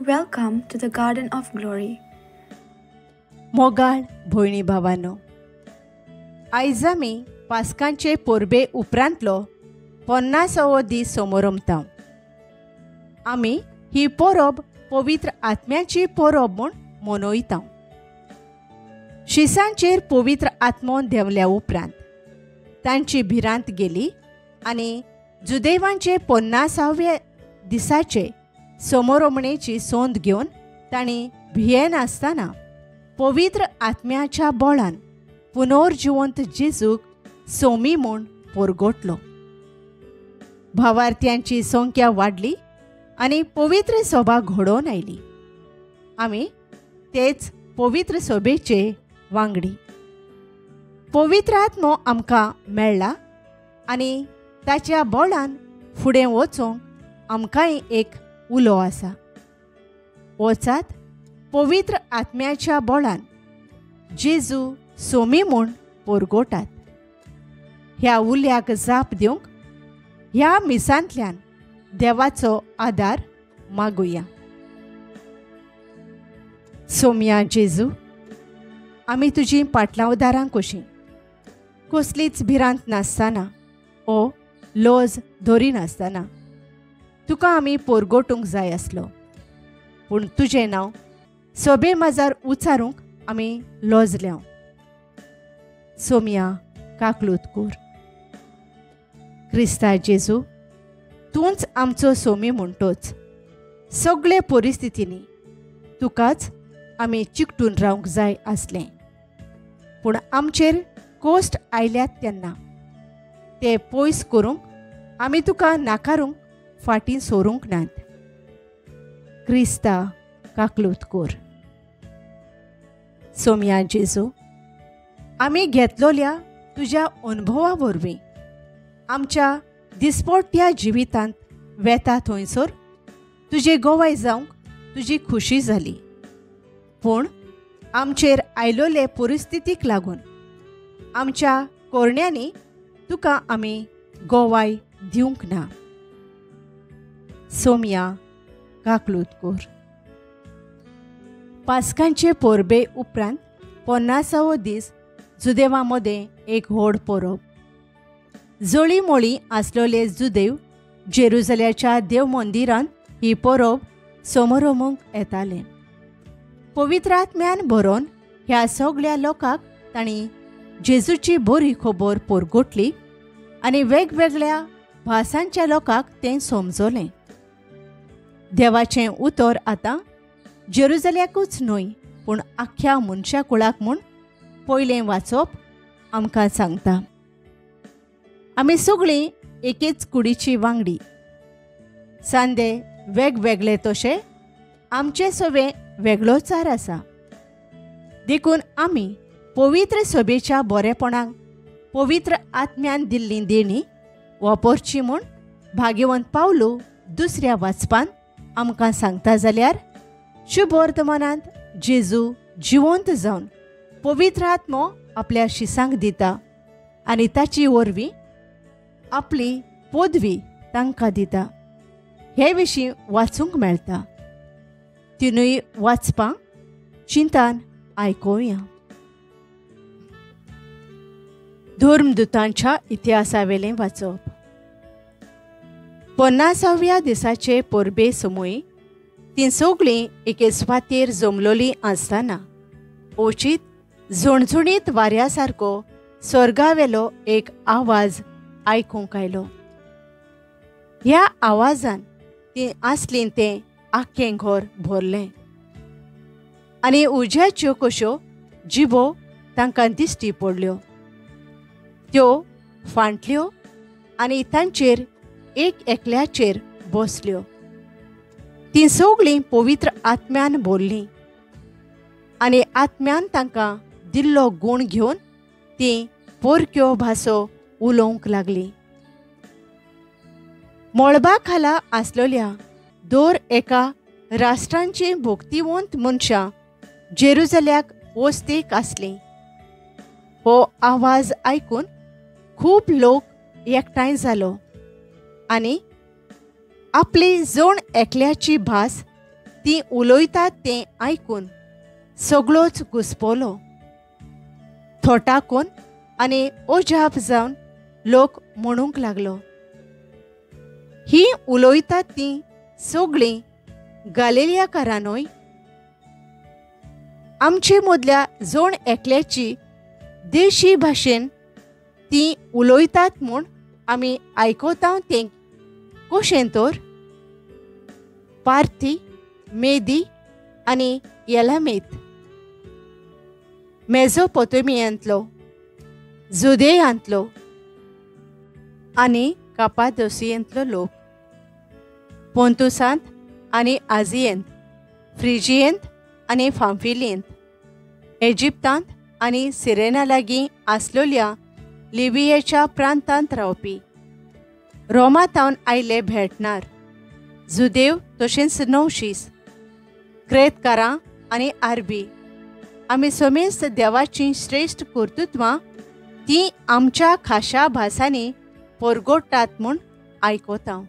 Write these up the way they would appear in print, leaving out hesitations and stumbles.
Welcome to the Garden of Glory. मोगाळ भयणी भावानो, आयज आमी पास्कांचे परबे उपरांतलो 50वो दीस समोरमता. आमी ही परब पवित्र आत्म्याची परब म्हूण मनयता. शिसांचेर पवित्र आत्मो देंवल्या उपरांत तांची भिरांत गेली आनी जुदेवांचे 50व्या दिसाचे समोरमणेची सोंद घेवन तांणी भियेनासतना पवित्र आत्म्याच्या बळान पुनर्जिवंत जेजूक सोमी म्हूण परगटलो. भावार्थ्यांची संख्या वाडली आनी पवित्र सभा घडोवन आयली. आमी तेच पवित्र सभेचे वांगडी. पवित्र आत्मो आमकां मेळ्ळा आनी ताच्या बळान फुडें वचूंक आमकांय एक उलो आसा. वचात पवित्र आत्म्याच्या बळान जेजू सोमी म्हूण परगटात. ह्या उल्याक जाप दिवंक ह्या मिसांतल्यान देवाचो आदार मागुया. सोमया जेजू, आमी तुजी पाटलावदारां कशीं कसलीच भिरांत नासतना ओ लज धरिनासतना तुका आमी परगटूंक जाय आसलो, पूण तुजें नांव सभे माजार उचारूंक आमी लजल्या. सोमया काकलूत कोर. क्रिस्ता जेजू, तूंच आमचो सोमी म्हणटोच सगळे परिस्थितींनी तुकाच आमी चिकटून रावंक जाय आसलें, पूण आमचेर कोश्ट आयल्यात तेन्ना ते पयस करूंक आमी तुका नाकारूंक फाटीं सोरूंक नात. क्रिस्ता काकलूत कोर. सोमया जेजू, आमी घेतलोल्या तुज्या अनुभवा वरवीं आमच्या दिसपट्ट्या जिवितांत वेता थंयसर तुजे गोवाय जावंक तुजी खुशी जाली, पूण आमचेर आयलोले परिस्थितीक लागून आमच्या कोरण्यांनी तुका आमी गोवाय दिवंक ना. सोमया काकलूत कोर. पास्कांचे परबे उपरांत 50वो दीस जुदेवा मदें एक व्हड परब. जळीमळी आसलोले जुदेव जेरुजल्याच्या देव मंदिरांत ही परब समोरमूंक येताले. पवित्र आत्म्यान भरोन ह्या सगळ्या लोकांक तांणी जेजूची बरी खबर परगटली आनी वेगवेगळ्या भासांच्या लोकांक तें समजलें. देवाचें उतर आतां जेरुजल्याकूच न्हय पूण आख्ख्या मनशा कुळाक म्हूण पयलें वाचप आमकां सांगता. आमी सगळीं एकेच कुडीची वांगडी. सांदे वेगवेगळे तशे आमचे सवे वेगळोचार आसा, देखून आमी पवित्र सभेच्या बरेपणाक पवित्र आत्म्यान दिल्ली देणी वापरची म्हूण भाग्यवंत पावलो दुसऱ्या वाचपान आमकां सांगता. जाल्यार शुभवर्तमानांत जेजू जिवंत जावन पवित्र आत्मो आपल्या शिसांक दिता आनी ताची वरवीं आपली पदवी तांकां दिता हे विशीं वाचूंक मेळटा. तिनूय वाचपां चिंतान आयकुया. धर्मदूतांच्या इतिहासावेलें वाचप. 50व्या दिसाचे परबे समूय तीं सगळीं एके सुवातेर जमलोलीं आसतना अवचीत झणझणीत वाऱ्या सारको स्वर्गावेलो एक आवाज आयकूंक आयलो. ह्या आवाजान तीं आसलीं तें आख्खें घर भरलें आनी उज्याच्यो कश्यो जिबो तांकां दिश्टी पडल्यो. त्यो फांटल्यो आनी तांचेर एक एकल्याचेर बसल्यो. तीं सगळीं पवित्र आत्म्यान भरलीं आनी आत्म्यान तांकां दिल्लो गूण घेवन तीं परक्यो भासो उलोवंक लागलीं. मळबा खाला आसलोल्या दर एका राष्ट्रांची भक्तिवंत मनशां जेरुजल्याक वस्तीक आसलीं. हो आवाज आयकून खूब लोक एकठांय जालो आनी आपली जण एकल्याची भास ती उलयतात तें आयकून सगळोच घुसपलो. थोटाकून आनी अजाप जावन लोक म्हणूंक लागलो, ही उलयतात ती सगळीं गालिलियाकारां न्हय? आमचे मदल्या जण एकल्याची देशी भाशेन ती उलयतात म्हूण आमी आयकता तें कशें तर? पार्थी, मेदी आनी एलामेत, मेसोपोटेमियांतलो, जुदेयांतलो आनी कापादोसियेंतलो लोक, पोंतुसांत आनी आजियेंत, फ्रिजियेंत आनी फांफिलियेंत, एजिप्तांत आनी सिरेना लागीं आसलोल्या लिबियेच्या प्रांतांत रावपी, रोमा थावन आयले भेटणार, जुदेव तशेंच नवशीस, क्रेतकारां आनी आरबी, आमी समेस्त देवाचीं श्रेश्ठ कर्तृत्वां तीं आमच्या खाशा भासांनी परगोडटात म्हूण आयकता.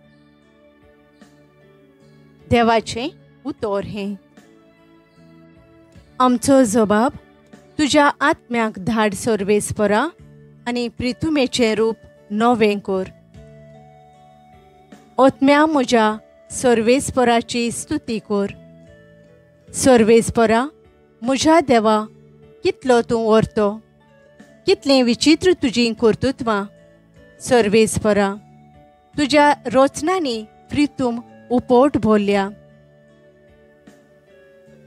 देवाचें उतर हें. आमचो जबाब तुज्या आत्म्याक धाड सर्वेस्परा आनी प्रिथुमेचें रूप नवें कर. आत्म्या म्हज्या सर्वेस्पराची स्तुती कर. सर्वेस्परा म्हज्या देवा, कितलो तूं व्हरतो, कितलें विचित्र तुजीं कर्तृत्वां. सर्वेस्परा तुज्या रचनांनी प्रितूम उपोट भरल्या.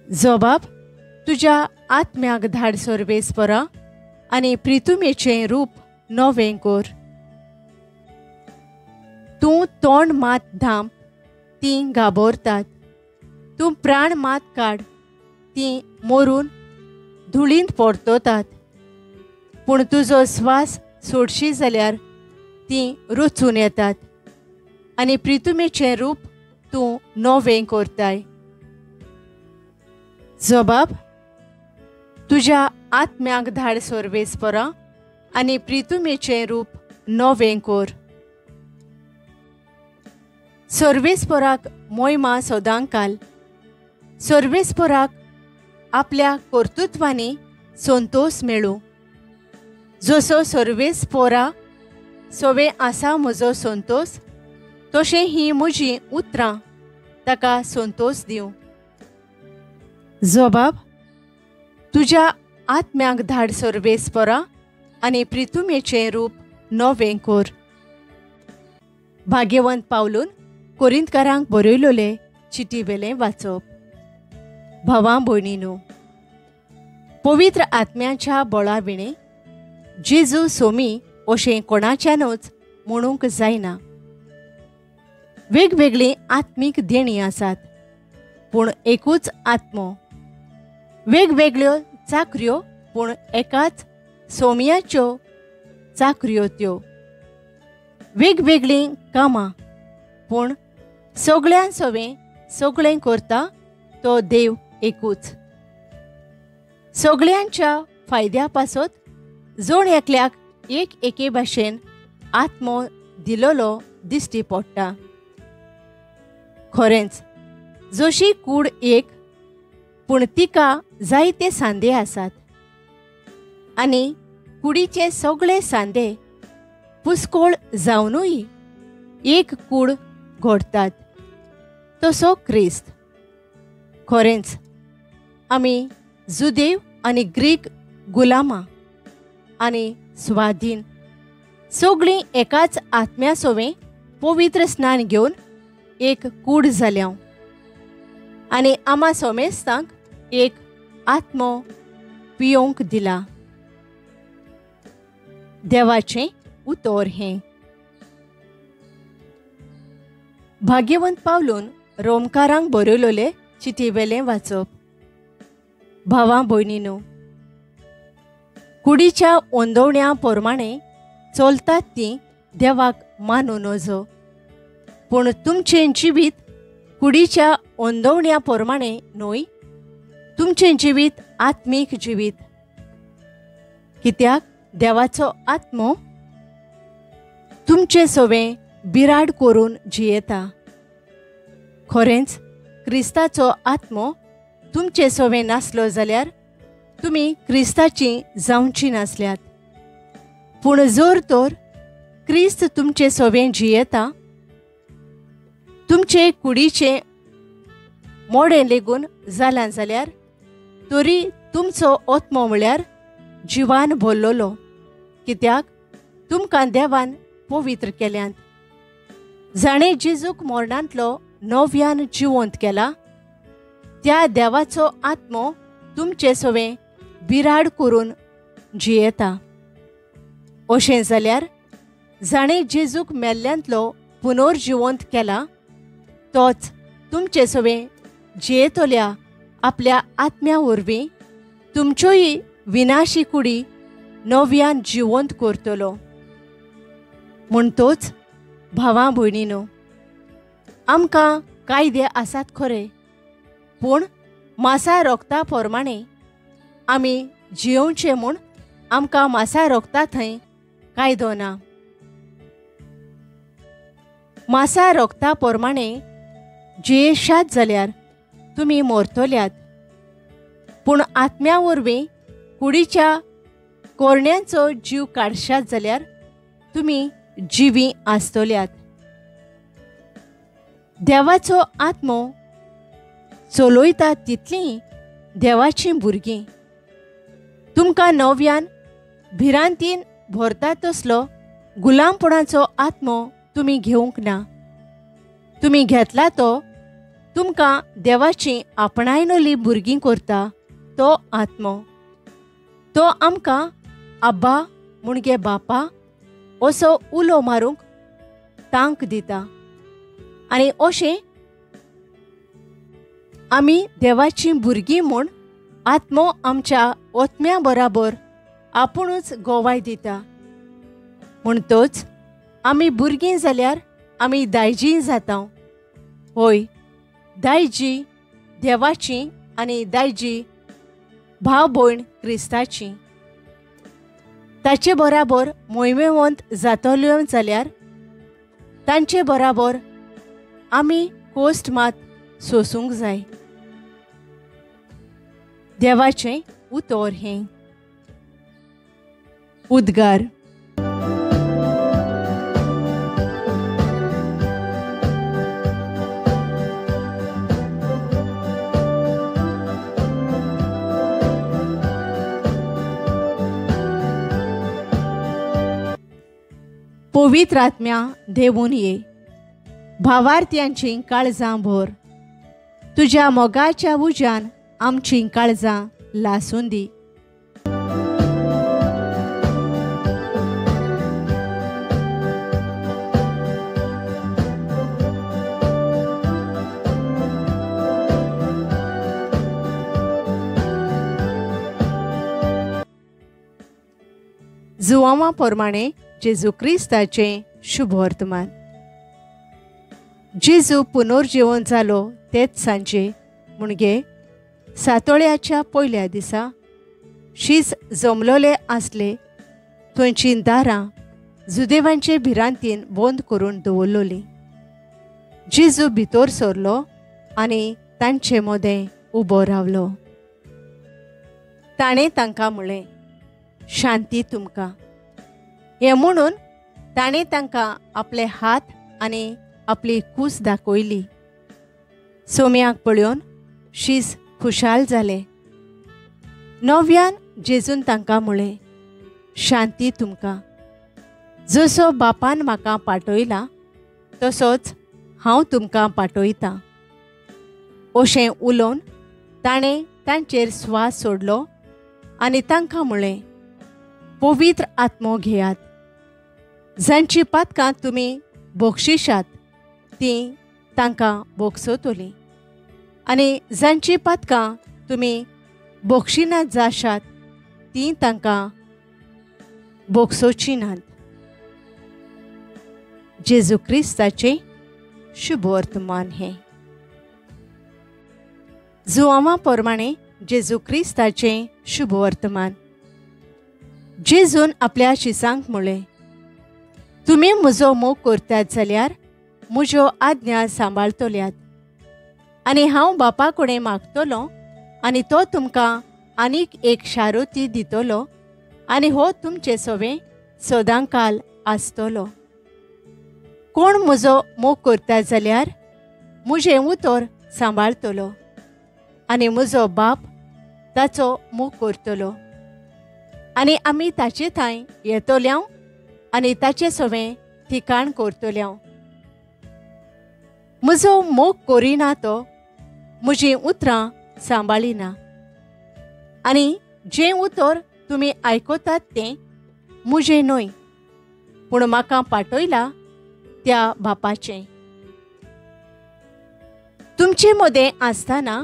जबाब तुज्या आत्म्याक धाड सर्वेस्परा आनी प्रितुमेचें रूप नवें कर. तूं तोंड मात धांप, तीं घाबरतात. तूं प्राण मात काड, तीं मरून धुळींत परततात. पूण तुजो स्वास सोडशी जाल्यार तीं रचून येतात आनी प्रितुमेचें रूप तूं नवें करताय. जबाब तुज्या आत्म्याक धाड सर्वेस्परा आनी प्रितुमेचें रूप नवें कर. सर्वेस्पराक मोयमा सदांकाल. सर्वेस्पराक आपल्या कर्तृत्वांनी संतोष मेळूं. जसो सर्वेस्परा सवे आसा म्हजो संतोष, तशें हीं म्हजीं उतरां ताका संतोष दिवं. जबाब तुज्या आत्म्याक धाड सर्वेस्परा आनी प्रितुमेचें रूप नवें कर. भाग्यवंत पावलून कोरिंतकारांक बरयलोले चिटी वेलें वाचप. भावां भयणीनो, पवित्र आत्म्याच्या बळा विणें जेजू सोमी अशें कोणाच्यानूच म्हणूंक जायना. वेगवेगळीं आत्मीक देणीं आसात, पूण एकूच आत्मो. वेगवेगळ्यो चाकऱ्यो, पूण एकाच सोमयाच्यो चाकऱ्यो त्यो. वेगवेगळीं कामां, पूण सगळ्यां सवें सगळें करता तो देव एकूच. सगळ्यांच्या फायद्या पासत जण एकल्याक एक एके भाशेन आत्मो दिलोलो दिश्टी पडटा. खरेंच जशी कूड एक, पूण तिका जायते सांदे आसात आनी कुडीचे सगळे सांदे पुस्कोळ जावनूय एक कूड घडतात, तसो क्रिस्त. खरेंच आमी जुदेव आनी ग्रीक, गुलामां आनी स्वाधीन सगळीं एकाच आत्म्या सवें पवित्र स्नान घेवन एक कूड जाल्या आनी आमा सोमेस्तांक एक आत्मो पियोवंक दिला. देवाचें उतर हें. भाग्यवंत पावलून रोमकारांक बरयलोले चिटी वेलें वाचप. भावां भयणीनो, कुडीच्या ओंदवण्या प्रमाणे चलतात तीं देवाक मानू नजो, पूण तुमचें जिवीत कुडीच्या ओंदवण्या प्रमाणे न्हय, तुमचें जिवीत आत्मीक जिवीत. कित्याक देवाचो आत्मो तुमचें सवें बिराड करून जियेता. खरेंच क्रिस्ताचो आत्मो तुमचे सोवे नासलो जाल्यार तुमी क्रिस्ताची जावची नासल्यात. पूण जर तर क्रिस्त तुमचे सोवे जियेता, तुमचे कुडीचें मोडें लेगून जालां जाल्यार तरी तुमचो आत्मो म्हळ्यार जिवान भरलेलो, कित्याक तुमकां देवान पवित्र केल्यात. जाणें जेजूक मरणांतलो नव्यान जिवंत केला त्या देवाचो आत्मो तुमचे सोवे बिराड करून जियेता. अशें जाल्यार जाणें जेजूक मेल्ल्यांतलो पुनर्जिवंत केला तोच तुमचे सोवे जियेतल्या आपल्या आत्म्या वरवीं तुमच्योय विनाशी कुडी नव्यान जिवंत करतलो. म्हणटोच भावा भयणीनो, आमकां कायदे आसात खरे, पूण मासा रोगता प्रमाणे आमी जियोवचें म्हूण आमकां मासा रोगता थंय कायदो ना. मासा रोगता प्रमाणे जियेशात जाल्यार तुमी मरतल्यात, पूण आत्म्या वरवीं कुडीच्या कोरण्यांचो जीव काडशात जाल्यार तुमी जिवी आसतल्यात. देवाचो आत्मो चलयता तितलीं देवाचीं भुरगीं. तुमकां नव्यान भिरांतीन भरता तसलो गुलामपणाचो आत्मो तुमी घेवंक ना. तुमी घेतला तो तुमकां देवाची आपणायनली भुरगीं करता तो आत्मो. तो आमकां आब्बा मुणगे बापा असो उलो मारूंक तांक दिता आनी अशें आमी देवाचीं भुरगीं म्हूण आत्मो आमच्या ओत्म्या बराबर आपुणूच गोवाय दिता. म्हणटोच आमी भुरगीं जाल्यार आमी दायजी जाता. होय, दायजी देवाची आनी दायजी भाव भयण क्रिस्ताची. ताचे बराबर मोहिमेवंत जातल्यो जाल्यार तांचे बराबर आमी कोश्ट मात सोसूंक जाय. देवाचें उतर हें. उद्गार. पवित्र आत्म्या देवून ये, भावार्थ्यांची काळजां भर, तुज्या मोगाच्या उज्यान आमची काळजां लासून दी. जुवांवा प्रमाणे जेजू क्रिस्ताचें शुभवर्तमान. जेजू पुनर्जीवन जालो तेच सांजे म्हणजे सातोळ्याच्या पयल्या दिसा शीज जमलोले आसले थंयचीं दारां जुदेवांचे भिरांतीन बंद करून दवरलोलीं. जेजू भितर सरलो आनी तांचे मदें उबो रावलो. ताणें तांकां म्हळें, शांती तुमकां. हें म्हणून ताणें तांकां आपले हात आनी आपली कूस दाखयली. सोम्याक पळोवन शीस खुशाल जाले. नव्यान जेजून तांकां म्हळें, शांती तुमकां. जसो बापान म्हाका पाठयला तसोच हांव तुमकां पाठयतां. अशें उलोवन ताणें तांचेर स्वास सोडलो आनी तांकां म्हळें, पवित्र आत्मो घेयात. जांची पातकां तुमी बक्षिशात तीं तांकां बक्षतलीं आनी जांची पातकां तुमी बक्षिनात जाशात तीं तांकां बक्षोचीं नात. जेजू क्रिस्ताचें शुभवर्तमान हें. जुवांवा प्रमाणे जेजू क्रिस्ताचें शुभवर्तमान. जेजून आपल्या शिसांक म्हळें, तुमी म्हजो मोग करतात जाल्यार म्हज्यो आज्ञा सांबाळतल्यात. आनी हांव बापा कडेन मागतलो आनी तो तुमकां आनीक एक शारोती दितलो आनी हो तुमचे सवें सदांकाल आसतलो. कोण म्हजो मोग करता जाल्यार म्हजें उतर सांबाळतलो आनी म्हजो बाप ताचो मोग करतलो आनी आमी ताचे थंय येतल्या आनी ताचे सवें ठिकाण करतल्या. म्हजो मोग करिना तो म्हजीं उतरां सांबाळिना आनी जें उतर तुमी आयकतात तें म्हजें न्हय, पूण म्हाका पाठयला त्या बापाचें. तुमचे मदें आसतना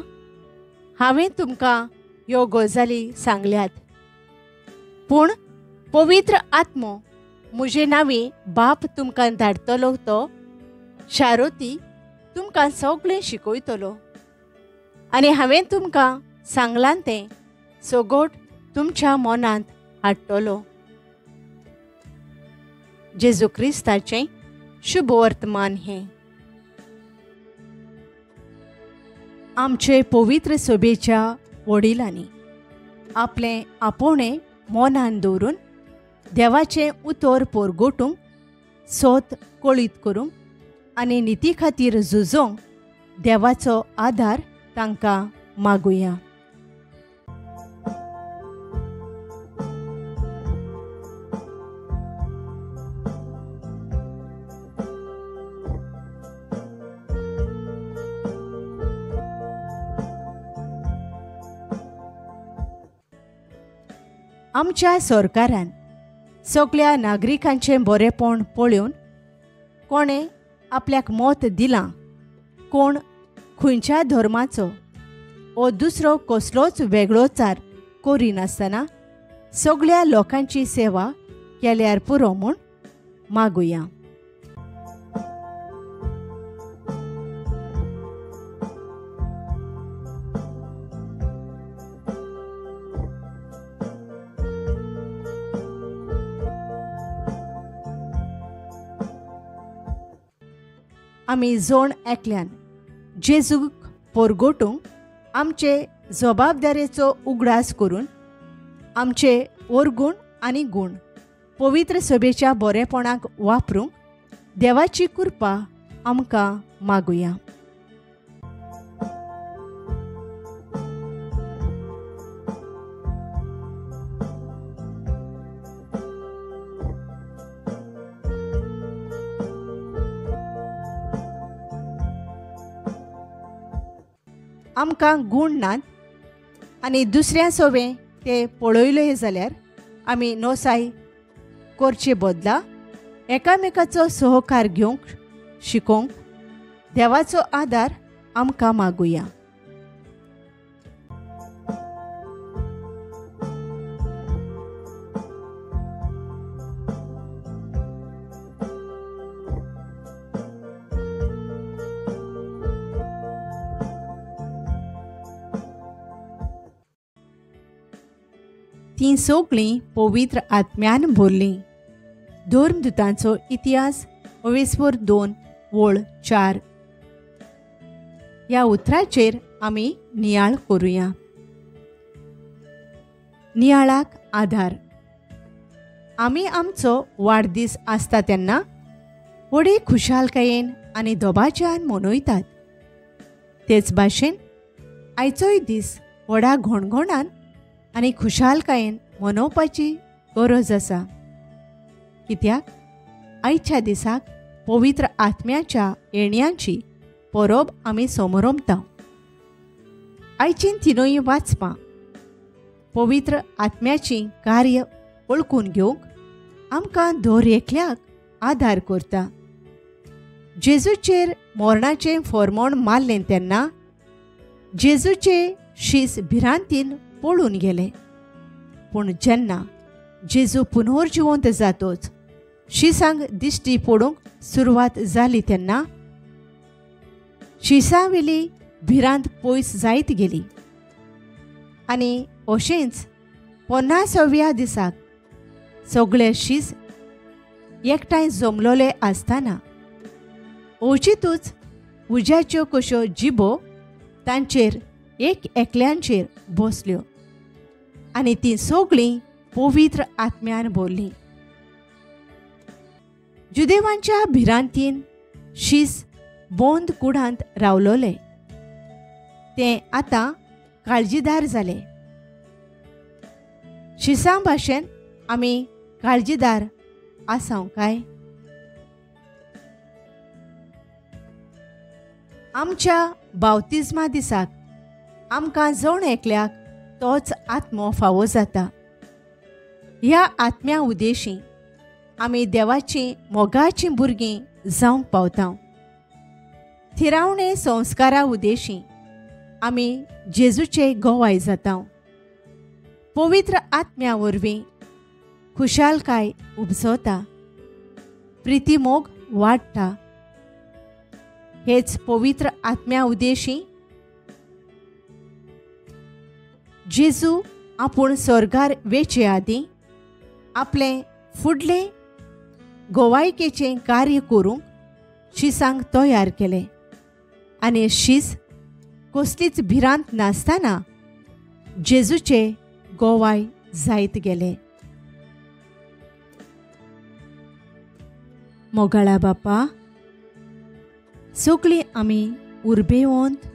हांवें तुमकां ह्यो गजाली सांगल्यात, पूण पवित्र आत्मो म्हजे नांवी बाप तुमकां धाडटलो तो शारोती तुमकां सगळें शिकयतलो आनी हांवें तुमकां सांगलां तें सगोट तुमच्या मनांत हाडटलो. जेजू क्रिस्ताचें शुभ वर्तमान हें. आमचे पवित्र सभेच्या वडिलांनी आपलें आपोवणें मनान दवरून देवाचें उतर पोरगोटूंक, सोत कळीत करूंक आनी निती खातीर झुजोंक देवाचो आदार तांकां मागुया. आमच्या सरकारान सगळ्या नागरिकांचें बरेपण पळोवन कोणें आपल्याक मत दिलां, कोण खंयच्या धर्माचो वो दुसरो कसलोच वेगळोचार करिनासतना सगळ्या लोकांची सेवा केल्यार पुरो म्हूण मागुया. आमी जोण एकल्यान जेजूक पोरगोटूंक आमचे जबाबदारेचो उगडास करून आमचे ओरगुण आनी गूण पवित्र सभेच्या बरेपणाक वापरूंक देवाची कृपा आमकां मागुया. आमकां गूण नात आनी दुसऱ्या सोवें ते पळयले जाल्यार आमी नोसाय करचे बदला एकामेकाचो सहकार घेवंक शिकोवंक देवाचो आदार आमकां मागुया. तीं सगळीं पवित्र आत्म्यान भरलीं. धर्मदुतांचो इतिहास अवेस्वर 2:4 ह्या उतराचेर आमी नियाळ करुया. नियाळाक आधार. आमी आमचो वाडदीस आसता तेन्ना व्हडे खुशालकायेन आनी दबाज्यान मनयतात. तेच भाशेन आयचोय दीस व्हडा घणघणान आनी खुशालकायेन मनोवपाची गरज आसा. कित्याक आयच्या दिसाक पवित्र आत्म्याच्या येण्याची परब आमी समरमता. आयचीं तिनूय वाचपां पवित्र आत्म्याचीं कार्य वळखून घेवंक आमकां दर एकल्याक आदार करता. जेजूचेर मरणाचें फॉर्मोण मारलें तेन्ना जेजूचे शीस भिरांतीन पळून गेले. पूण जेन्ना जेजू पुनर्जिवंत जातोच शिसांक दिश्टी पडूंक सुरवात जाली तेन्ना शिसांवेली भिरांत पयस जायत गेली. आनी अशेंच 50व्या दिसाक सगळे शीस एकठांय जमलोले आसतना अवचितूच उज्याच्यो कश्यो जिबो तांचेर एक एकल्यांचेर बसल्यो आनी तीं सगळीं पवित्र आत्म्यान भरलीं. जुदेवांच्या भिरांतीन शीस बंद कुडांत रावलोले ते आतां काळजीदार जाले. शिसां भाशेन आमी काळजीदार आसाव काय? आमच्या बावतिज्मा दिसाक आमकां जण एकल्याक तोच आत्मो फावो जाता. ह्या आत्म्या उदेशी आमी देवाचीं मोगाचीं भुरगीं जावंक पावता. थिरावणे संस्कारा उदेशी आमी जेजूचे गोवाय जाता. पवित्र आत्म्या वरवीं खुशालकाय उपजता, प्रितीमोग वाडटा. हेच पवित्र आत्म्या उदेशी जेजू आपूण स्वर्गार वेचे आदीं आपलें फुडलें गोवायकेचें कार्य करूंक शिसांक तयार केलें आनी शीस कसलीच भिरांत नासतना जेजूचे गोवाय जायत गेले. मोगाळा बापा, सगळीं आमी उर्बेवंत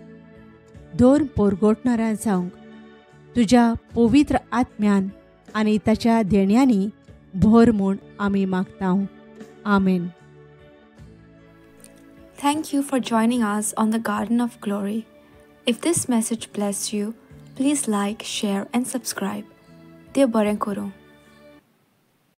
दोन पोरगोटणारां जावंक तुज्या पवित्र आत्म्यान आनी ताच्या देण्यांनी भर म्हूण आमी मागता. आमेन. Thank you for joining us on the Garden of Glory. If this message blessed you, please like, share and subscribe. देव बरें करूं.